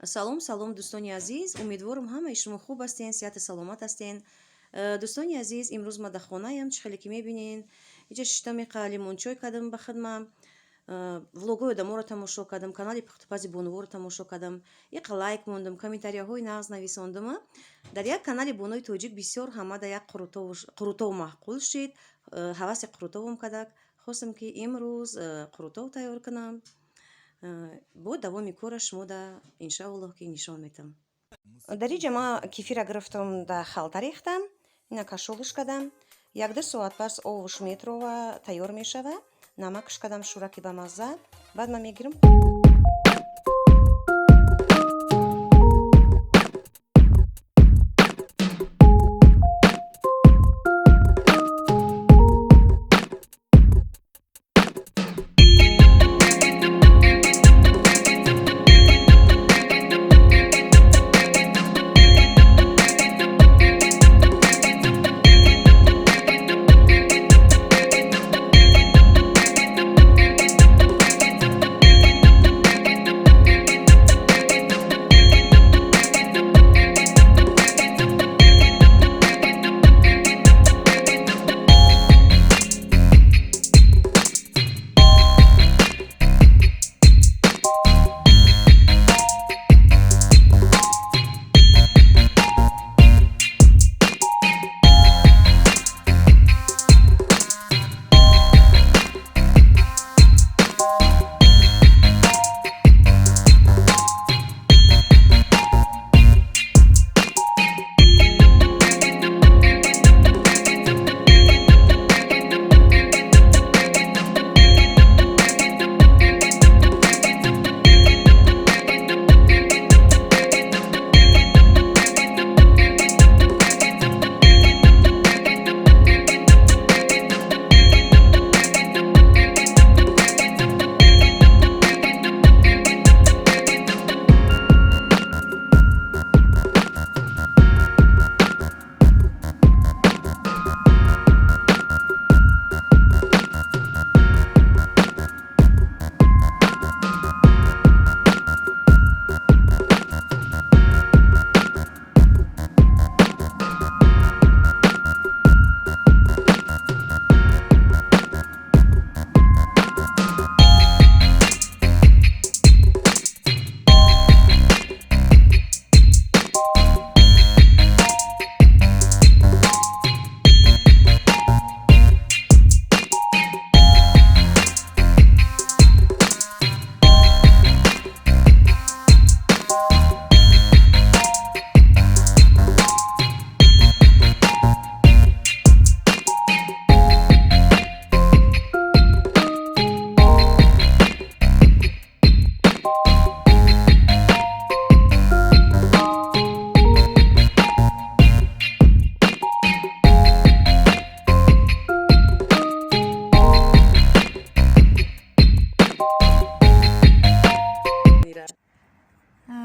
Салом, салом, дӯстони азиз. Умедворам, ҳамаи шумо хуб ҳастен, сиҳату саломат ҳастен. Дӯстони азиз, имрӯз ма дар хонаям, чӣ хеле ки мебинен. Иҷа шиштам, иқа лимончой кардам ба хидмам. Влогҳои одаморо тамошо кардам, канали пухтупази бонуворо тамошо кардам, иқа лайк мондам, комментарияҳои нағз нависондам. Дар як канали бонуи тоҷик бисёр ҳама дар як қурутов маъқул шид. Ҳаваси қурутовам кардак. Хостам, ки имрӯз қурутов тайёр кунам. Бо давоми кора шумо да иншааллоҳ ки нишон метам. Дар иҷа ма кефира гирифтам, да халта рехтам, ина кашолш кардам. 1-2 соат пас овуш метрова, тайёр мешава. Намакш кардам, шӯраки ба мазза. Баъд ман мегирам.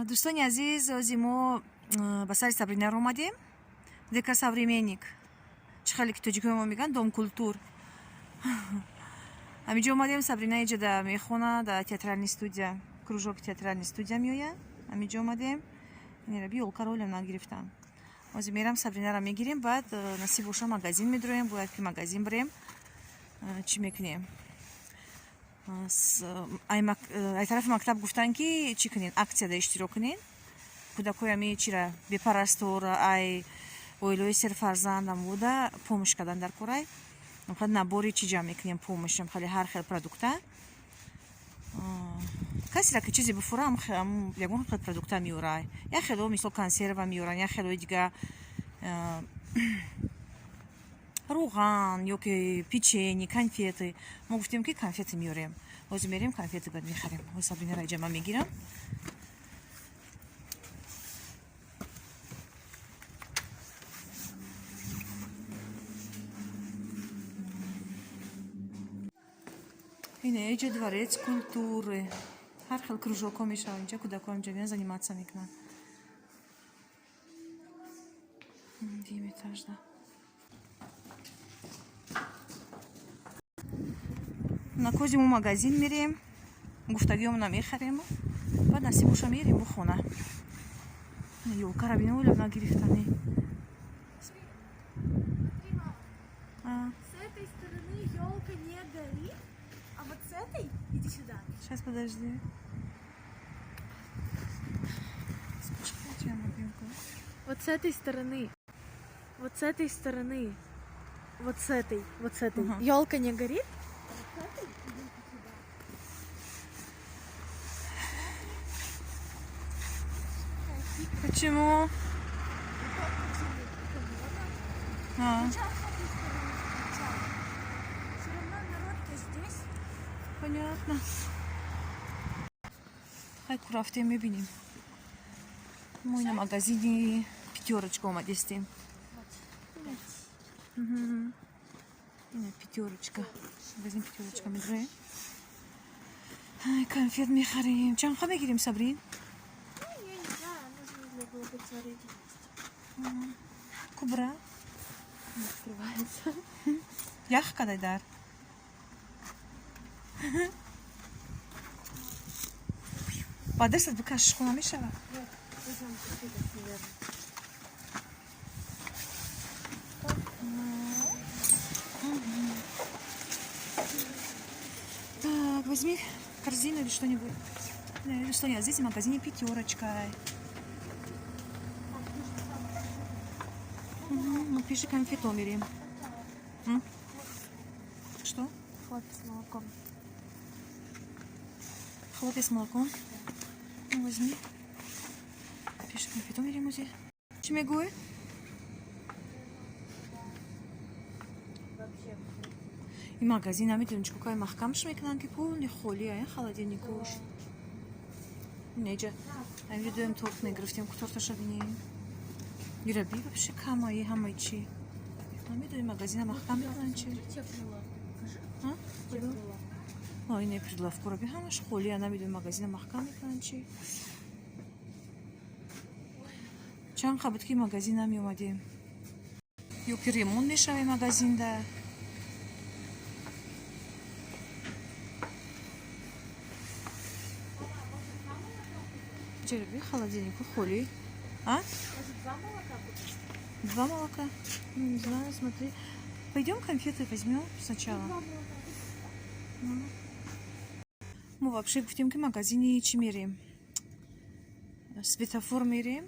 Дӯстони азиз, ози мо ба сари Сабринаро омадем. ДК «Современник», чӣ хеле ки тоҷикои мо мегӯянд, дом культур. Ҳаминҷо омадем. Сабрина иҷода мехона, да театральный студия, кружок театральный студия меояд. Ҳаминҷо омадем. Инераби ёлкаро олям нагирифтам. Ози мерам, Сабринаро мегирем, баъд насиб боша, магазин медроем. Бояд ки магазин бирем. Чӣ мекунем? Ай тарафи мактаб гуфтанд, ки чӣ кунен, акцияда иштирок кунен. Кӯдакҳои ами чира, бепарастора, ай оилаҳои серфарзандам буда, помощь кардан дар корай. Набори чӣ ҷамъ мекунем, помощь, хеле ҳар хел продукта. Касера ки чизе бифура, ягон хел продукта меорай. Як хело, мисол, консерва меоран, як хелои дига рӯған ё ки печенье, конфеты. Мо гуфтем, ки конфеты меорем. Ҳозир мерем, конфеты бад мехарем. Ҳозир Сабринара иҷа ман мегирам. Ина иҷа дворец культуры, ҳар хел кружокҳо мешаванд инҷа. Кӯдакҳо инҷа меян, заниматься мекунанд. Дуюм этажда. Накози мо магазин мерем, гуфтагиёмона мехарем. Баъд насиб боша, мерем бо хона. Ёлкара бина, олям нагирифтани. С этой стороны елка не горит, а вот с этой иди сюда. Сейчас, подожди. Вот с этой стороны. Вот с этой стороны. Вот с этой, вот с этой. Елка не горит. А вот с этой иди сюда. Почему? А. Все равно народ-то здесь. Понятно. Хай, ку рафтем, мебинем. Мо ина магазини «Пятёрочка» омадистем. Ина «Пятёрочка». Магазин «Пятёрочка» медроем. Ай, конфет мехарем. Чанд ха мегирем, Сабрин? Ну, я не знаю, нужно для благотворительности. Кубра. Не открывается. Ях кадай дар. Ба дастат бикаш, хона мешавад. Возьмем конфетов, наверное. Так, возьми корзину или что-нибудь. Или что, нет, здесь в магазине «Пятерочка». Ну, пиши, конфету мерим. М? Что? Хлопья с молоком. Хлопья с молоком. Ну, возьми. Пиши, конфету мерим узи. Чӣ мегӯй? Вообще. Ин магазин намедонем чӣ кай маҳкамш мекунанд, ки полный холия, ин холодильникуш. Неҷа амиҷа дуем торт мегирифтем, ку торташа бинем. Ираби вообще камаи ҳамаи чӣ. Намедонем, магазина маҳкам мекунанд чи. Те прилавки покажи. А? Те прилавки. Ой, не, прилавкура би, ҳамаш холия, намедонем, магазина маҳкам мекунанд чи. Чанд қа буд, ки магазин намеомадем. Ё ки ремонт мешавем магазинда. Ҷараби холодильнику холӣ. А? Может, два молока купить? Два молока? Ну, не знаю, смотри. Пойдем конфеты возьмем сначала. Два молока. Ну. Мо вообще гуфтем, ки магазини чӣ мерем? «Светофор» мерем.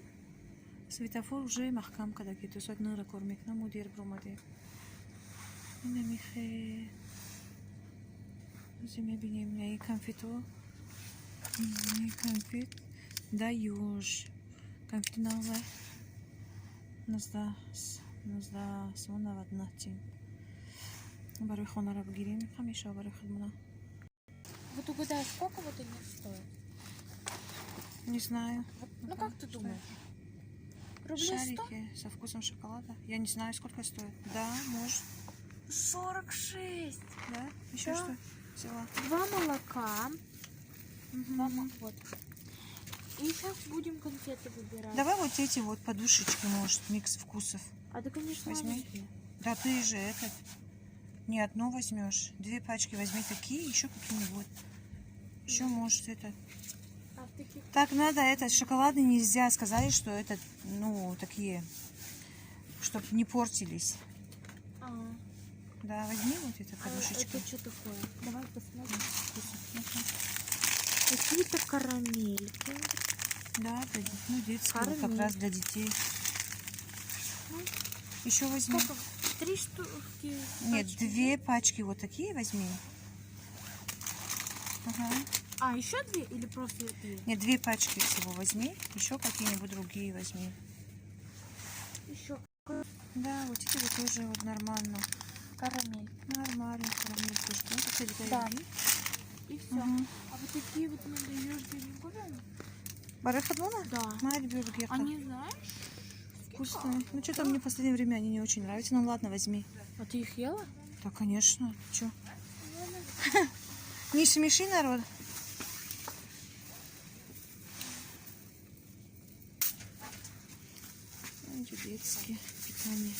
«Светофор» уже маҳкам када, ки то соат 9 кор мекунам, мо дер биромадем. Инамихе. Ози мебинем, наи конфето. Наи конфет. Да, ёж. Конфети нағзай. 19, 19 сомон 99 тин. Барои хонара бигирем, ҳамеша барои худмона. Вот угадай, сколько вот они стоят? Не знаю. Вот, ну как ты думаешь? Рублей 100? Шарики со вкусом шоколада. Я не знаю, сколько стоит. Да, может. 46. Да? Еще Да. что взяла? Два молока. Мгм. Вот. И сейчас будем конфеты выбирать. Давай вот эти вот подушечки, может, микс вкусов. А ты, конечно, Возьми. маленькие. Да ты же этот. Не одну возьмешь. Две пачки возьми такие, еще какие-нибудь. Еще, может, это. А в таких Так, надо этот, шоколадный нельзя. Сказали, что это, ну, такие, чтобы не портились. А, Да, возьми вот это а подушечки. это что такое? Давай посмотрим. Вкусов. Ну-ка. Какие-то карамельки. Да, это, ну, детские, вот как Карамель. раз для детей. Ну, Еще возьми. Сколько? Три штуки. Нет, пачки. две пачки вот такие возьми. Ага. А, еще две или просто две? Нет, две пачки всего возьми. Еще какие-нибудь другие возьми. Еще Да, вот эти вот тоже вот нормально. карамель. Нормально, карамель тоже. Да, какие-то Да. другие. И все. Мгм. А вот такие вот мы даешь, не купим? Барои худмона? Да. Мать бюргерка. Они, знаешь, Вкусные. Ну, что-то мне в последнее время они не очень нравятся. Ну, ладно, возьми. А ты их ела? Да, конечно. Че? Не смеши народ. Детские питание.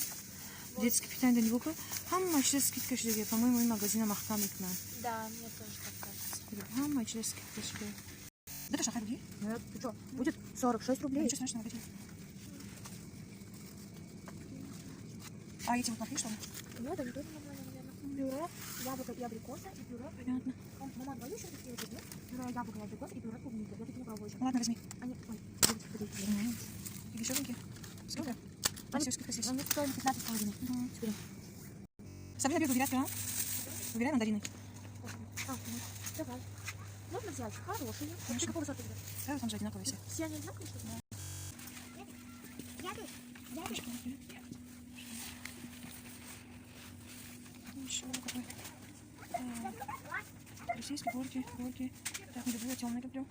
Детское питание да нигоҳ кун. Ҳама чиза скидка шудага. По-моему, ин магазина маҳкам мекунанд. Да, мне тоже так кажется. Ҳама чиза скидка шуда. Да, шахай рубли. Нет, ты что, будет 46 рублей. Ничего страшного, возьми. А эти вот плохие, что ли? Нет, они тоже нормально, наверное. Пюре, яблоко и абрикоса, и пюре. Понятно. Мама, давай еще такие вот возьми. Пюре, яблоко и абрикоса, и пюре клубники. Я такие не пробовала еще. Ладно, возьми. Они, ой, подожди, подожди. И дешевенькие. Сколько? Они- Все, сколько здесь? Они стоили 15,5. Теперь. Сабрина берет, выбирай, а? Выбирай мандарины. А, ну, давай. Можно взять хорошие. Вот ты Хорошо. какого сорта берешь? Да, там же одинаковые все. Все они одинаковые, что ли? Еще какой. Так. Российские горки, горки. Так, не люблю, я темные люблю.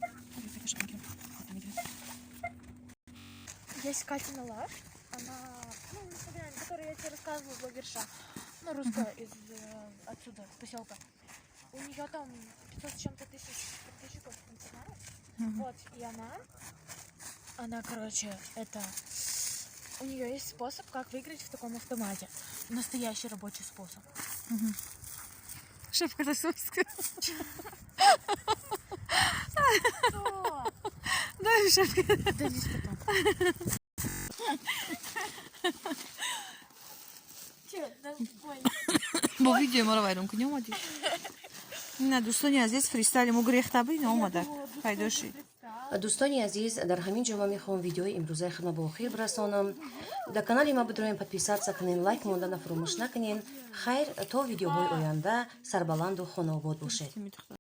Ой, это шапки. Вот там идет. Есть Катина Лав. Она, ну, несмотря на которую я тебе рассказывала, блогерша, ну, русская из отсюда, с поселка. У нее там 500 с чем-то тысяч подписчиков в Инстаграме. Вот, и она, короче, это... У нее есть способ, как выиграть в таком автомате. Настоящий рабочий способ. Шапка росовская. Что? Да, шапка. Дадись потом. Че, да, ой. Бо видео маро вайрон кунӣ омадӣ. На, дӯстони азиз, фристайли мо гурехта буд, омада пайдо шид. Дӯстони азиз, дар ҳамин ҷо ман мехоҳам видеои имрӯзаи худро ба охир бирасонам. Дар канали ма бидроем, подписаться кунен, лайк монда фаромӯш накунен. Хайр, то видеоҳои оянда сарбаланду хонаобод бошед.